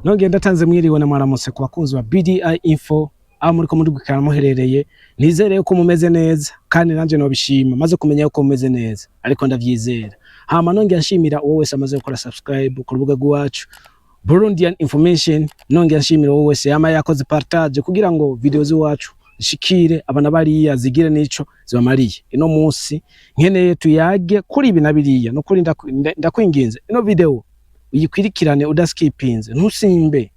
Nongeye ndatanze mwiriwe na mwaramutse ku bakunzi ba BDI Info aho muriko muri gukana muherereye. Nizere yuko mumeze neza kandi nanje nobishima maze kumenya yuko mumeze neza, ariko ndavyizera. Hama nongeye nshimira uwo wese amaze gukora subscribe ku rubuga rwacu Burundian Information. Nongeye nshimira uwo wese yama yakoze partage kugira ngo video z'iwacu zishikire abana bariya, zigire nico zibamariye. Ino munsi nkeneye tuyage kuri ibi na biriya. Nukuri ndakwinginze, ino video uyikwirikirane udaskipinze, ntusimbe,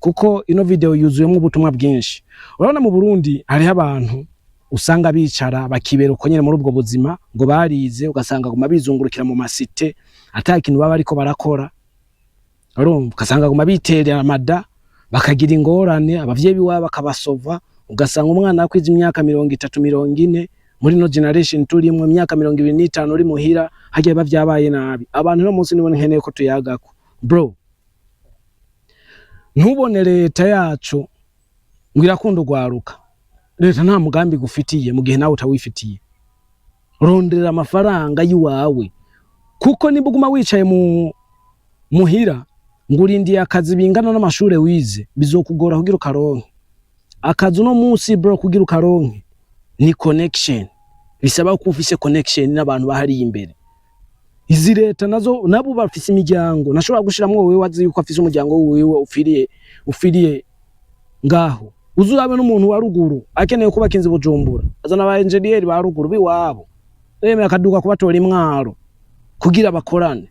kuko ino video yuzuyemo ubutumwa bwinshi. Urabona, mu Burundi hariho abantu usanga bicara bakibera uko nyene muri ubwo buzima ngo barize, ugasanga guma bizungurukira mu masite ata kintu baba ariko barakora. Urumva, ugasanga guma biterera amada, bakagira ingorane, abavyeyi biwabo bakabasova. Ugasanga umwana akwiza imyaka 30, 40, muri no generation turimwo, imyaka 25 uri muhira, harya biba vyabaye nabi. Abantu no munsi nibo nkeneye ko tuyagako. Bro, ntubone leta yacu ngo irakunda urwaruka. Leta nta mugambi gufitiye mu gihe nawe utawifitiye. Rondera amafaranga y'iwawe, kuko nimba uguma wicaye mu muhira ngo urindiye akazi bingana n'amashure wize, bizokugora kugira ukaronke akazi. Uno munsi, bro, kugira ukaronke ni connection, bisaba ko ufise connection n'abantu bahariye imbere. Izi leta nazo nabo bafise imiryango, nashobora gushiramwo wewe wazi yuko afise umuryango wiwe ufiriye ngaho. Uzurabe n'umuntu wa ruguru akeneye kubaka inzu i Bujumbura, azana aba engineer ba ruguru biwabo, aremeye akaduka kubatora imwaro kugira bakorane,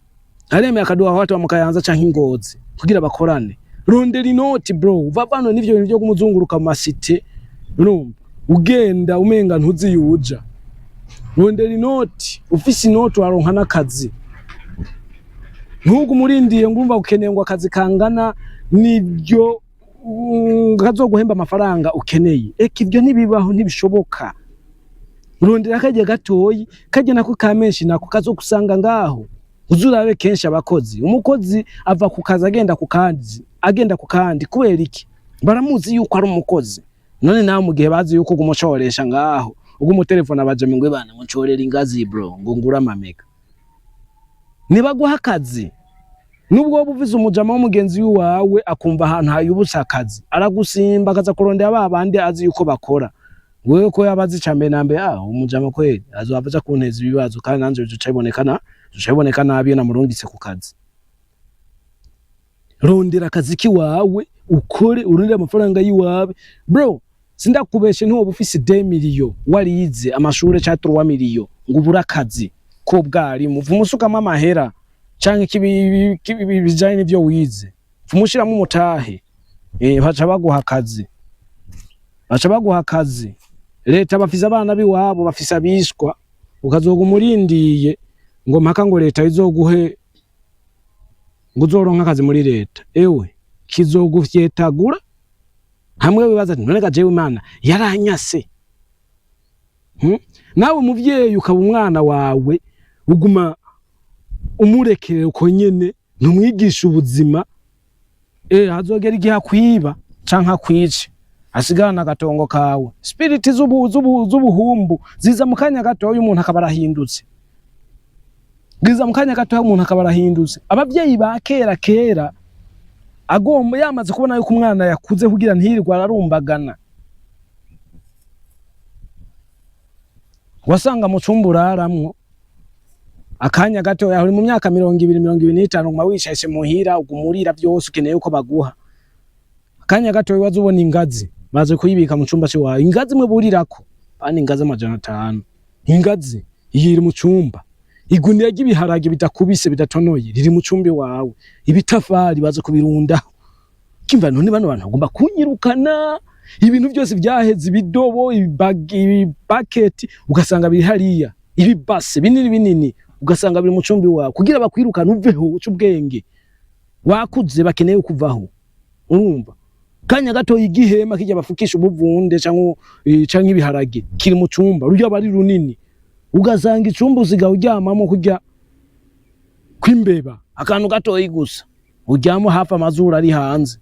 aremeye akaduka kubatora mu Kayanza canke Ingozi kugira bakorane. Rondera inoti, bro, uvavano n'ivyo bintu vyo kumuzunguruka mu masite, urumva, ugenda umenga ntuzi yuja. Rondera inoti. Ufise inoti waronka n'akazi. Ntugume urindiye ngo urumva ukeneye ngo akazi kangana n'ibyo, kazoguhemba amafaranga ukeneye. Eka, ibyo ntibibaho, ntibishoboka. Rondera karya gatoyi, karya nako ka menshi nako kazogusanga ngaho. Uzurabe kenshi abakozi, umukozi ava ku kazi agenda ku kandi, agenda ku kandi. Kubera iki? Baramuzi yuko ari umukozi. None nawe mu gihe bazi yuko uguma ucoresha ngaho, uguma utelefona abajama ngo bana ngo ncorera ingazi, bro, ngo ngure amamega, nibaguha akazi. Nubwo woba ufise umujama w'umugenzi wawe akumva ahantu hayubutse akazi, aragusimba akaza kurondera ba bandi azi yuko bakora. Wewe ko yaba azi icambere na mbere, ah, umujama kweli azohava aja kunteza ibibazo, kandi nanje bizoca biboneka nabi iyo namurungitse ku kazi. Rondera akazi kiwawe ukore, urondere amafaranga yiwawe. Bro, sindakubeshe, ntiwoba ufise 2 millions warize amashure ca 3 millions ngo ubure akazi k'ubwarimu. Vuma usukamo amahera canke bijanye n'ivyo wize, vuma ushiramwo umutahe, baca baguha akazi, baca baguha akazi. Leta bafise abana biwabo, bafise abishwa. Ukazoguma urindiye ngo mpaka ngo leta izoguhe, ngo uzoronke akazi muri leta, ewe kizogufyetagura hamwe wibaza ati: "None ga jewe Imana yaranyase?" Nawe muvyeyi ukaba umwana wawe uguma umurekerera uko nyene, ntumwigisha ubuzima, hazogera igihe akwiba canke akwice, asigarana agatongo kawe. Spirit z'ubuhumbu ziza mu kanya gatoya, umuntu akaba arahindutse. Ziza mu kanya gatoya, umuntu akaba arahindutse. Abavyeyi ba kera kera, agomba yamaze kubona yuko umwana yakuze, kugira ntirirwe ararumbagana, wasanga mu cumba uraramwo akanya gato. Uri mu myaka 20, 25, uguma wicaye muhira, uguma urira vyose, ukeneye yuko baguha. Akanya gato waza ubona ingazi baje kuyibika mu cumba ciwawe, ingazi imwe burirako, pani ingazi 500, ingazi iyi iri mu cumba, igunira ry'ibiharage bidakubise bidatonoye riri mu cumba iwawe, ibitafari baza kubirundaho. Kimva none bano bantu bagomba kunyirukana, ibintu byose byaheze, ibidobo, ibibaketi ugasanga biri hariya, ibibase binini binini ugasanga biri mu cumba iwawe, kugira bakwirukane uveho, uce ubwenge, wakuze, bakeneye kuvaho. Urumva, kanya gato igihema kijya bafukisha ubuvunde canke ibiharage kiri mu cumba, rurya bari runini, ugasanga icumba usigaye uryamamo kurya kw'imbeba, akantu gatoyi gusa uryamo, hafi amazuru ari hanze.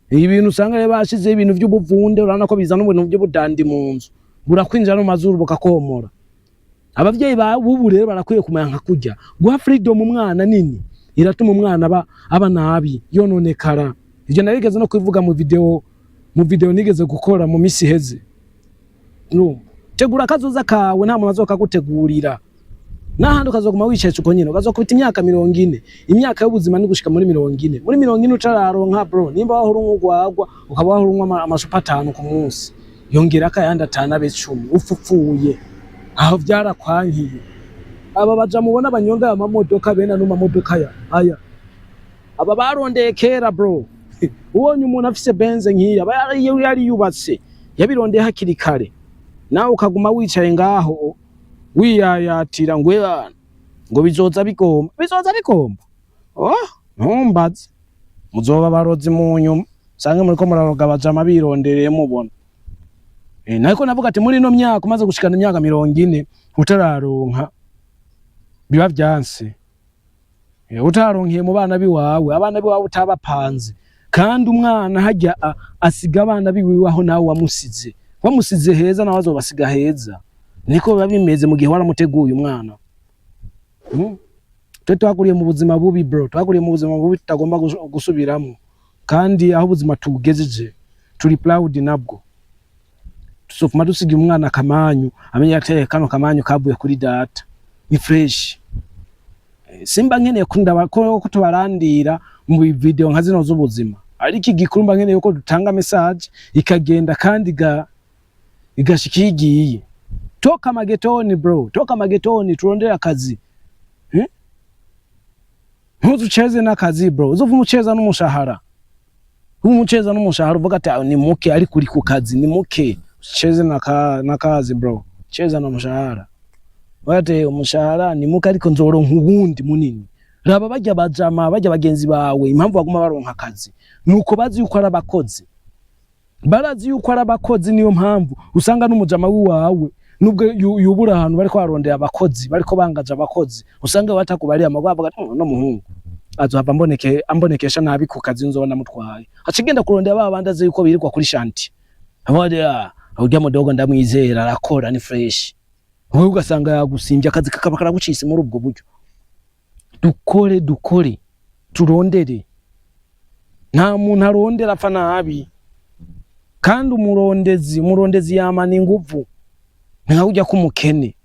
Ibintu usanga rero bashizeho ibintu vy'ubuvunde, urabona ko bizana ibintu vy'ubudandi mu nzu, burakwinjira no mu mazuru bukakomora. Abavyeyi ba bubu rero barakwiye kumenya nka kurya guha freedom umwana nini iratuma umwana aba nabi, yononekara. Ivyo narigeze no kubivuga mu video nigeze gukora mu misi iheze. Urumva, tegura akazoza kawe, nta muntu azokagutegurira. N'ahandi ukazoguma wicaye uko nyene, ukazokubita imyaka 40. Imyaka y'ubuzima ni gushika muri 40. Muri 40 utararonka, bro, nimba wahora unywa urwagwa, ukaba wahora unywa amacupa 5 ku munsi, yongerako ayandi 5 abe 10, upfa upfuye aho vyarakwankiye. Aba baja mubona banyonga aya mamodoka, bene ano mamodoka ya aya, aba barondeye kera, bro. Ubonye umuntu afise Benz nk'iyi, aba yari yubatse, yabirondeye hakiri kare. Nawe ukaguma wicaye ngaho wiyayatira ngo "Ebana, ngo bizoza bigomba, bizoza bigomba." Oh, ntumbaze, muzoba barozi mu nyuma, usange muriko muraroga abajama birondereye mubona. Nariko navuga ati muri ino myaka umaze gushikana imyaka 40 utararonka, biba vyanse. Utaronkiye mu bana biwawe, abana biwawe utabapanze. Kandi umwana harya asiga abana biwiwe aho nawe wamusize, wamusize heza, nawe azobasiga heza. Niko biba bimeze mu gihe waramuteguye umwana. Twe twakuriye mu buzima bubi, bro, twakuriye mu buzima bubi tutagomba gusubiramo. Kandi aho ubuzima tubugejeje turi proud nabwo. Tuzofuma dusiga umwana akamanyu, amenya ati "Eh, kano kamanyu kavuye kuri data, ni fresh." Simba nkeneye ko ko tubarandira mu video nka zino z'ubuzima, ariko igikuru mba nkeneye ko dutanga message ikagenda kandi igashika iyo igiye. Toka magetoni, bro, toka magetoni, turondere akazi, eh? Ntuzucheze n'akazi, bro, uzova umucheza n'umushahara, umucheza n'umushahara uvuga ati "Ah, ni muke", ariko uri ku kazi ni muke. Cheze na kazi, bro, cheza na mushahara. Wate umushahara ni muke, ariko nzoronka uwundi munini. Raba bajya bajama, bajya bagenzi bawe, impamvu baguma baronka akazi nuko bazi yuko ari abakozi, barazi yuko ari abakozi. Niyo mpamvu usanga n'umujama wiwawe, nubwo yubura ahantu bariko barondera abakozi, bariko bangaje abakozi, usanga batakubariye amagwa, bavuga ati "No muhungu azohava amboneke ambonekesha nabi ku kazi, nzoba namutwaye." Aca agenda kurondera ba bandi azi yuko birirwa kuri chantier, avuga ati "Ah, urya mudogo ndamwizera, arakora, ni fresh." Wowe ugasanga yagusimbye akazi, kakaba karagucitse muri ubwo buryo. Dukore, dukore, turondere. Nta muntu arondera apfa nabi. Kandi umurondezi yamana inguvu. Ni nka kurya k'umukene,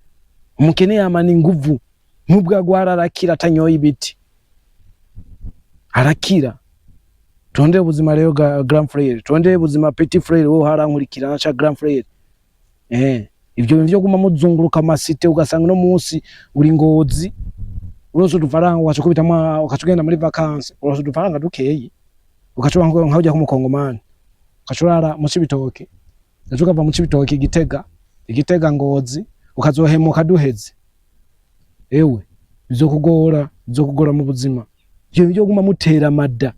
umukene yamana inguvu, nubwo agwara arakira, atanyoye ibiti arakira. Turondere ubuzima rero, grand frère, turondere ubuzima, petit frère, wowe harankurikirana ca grand frère. Ivyo bintu vyo guma muzunguruka amasite, ugasanga uno munsi uri Ngozi, uronse udufaranga ugaca ukubitamwo, ugaca ugenda muri vacances, uronse udufaranga dukeyi, ugaca uba nka urya k'umukongomani, ugaca urara mu Cibitoke, ejo ukava mu Cibitoke Igitega, Igitega Ngozi, ukazohemuka duheze. Ewe, bizokugora, bizokugora mu buzima. Ivyo bintu vyo guma mutera amada,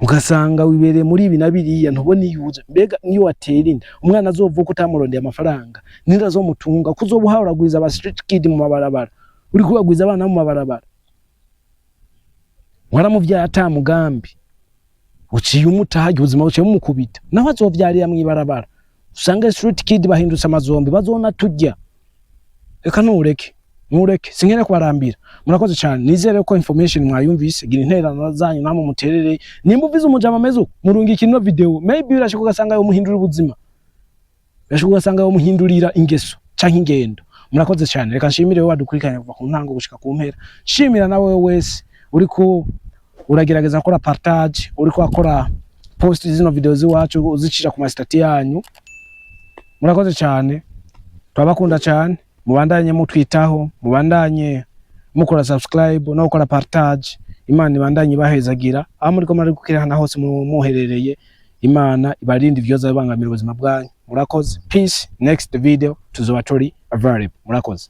ugasanga wibereye muri ibi na biriya, ntubona iyo uja. Mbega niyo watera inda, umwana azovuka utamurondeye amafaranga, ninde azomutunga? Ko uzoba uharagwiza aba street kid mu mabarabara, uri kubagwiza abana mu mabarabara, waramuvyaye ata mugambi, uciye umutahaje ubuzima, buciye bumukubita, naho azovyarira mw'ibarabara. Usange street kid bahindutse amazombi, bazona turya. Reka ntureke, ntureke, sinkene kubarambira. Murakoze cyane, nizere ko information mwayumvise. Gira intererano zanyu namwe muterere. Nimba uvize umujama ameze uko, murungika ino video. Maybe birashika ugasanga yo muhindura ubuzima, birashika ugasanga yo muhindurira ingeso canke ingendo. Murakoze cyane. Reka nshimire wowe wadukurikiranye kuva ku ntango gushika ku mpera. Shimira nawe wese uriko uragerageza gukora partage, uriko akora post zino video ziwacu, uzicisha ku ma status yanyu. Murakoze cyane, turabakunda cyane. Mubandanye mutwitaho, mubandanye mukora subscribe no gukora partage. Imana ibandanye ibahezagira aho muriko muri gukirana hose muherereye. Imana ibarinde ivyoza bibangamira ubuzima bwanyu. Murakoze, peace. Next video tuzoba turi available. Murakoze.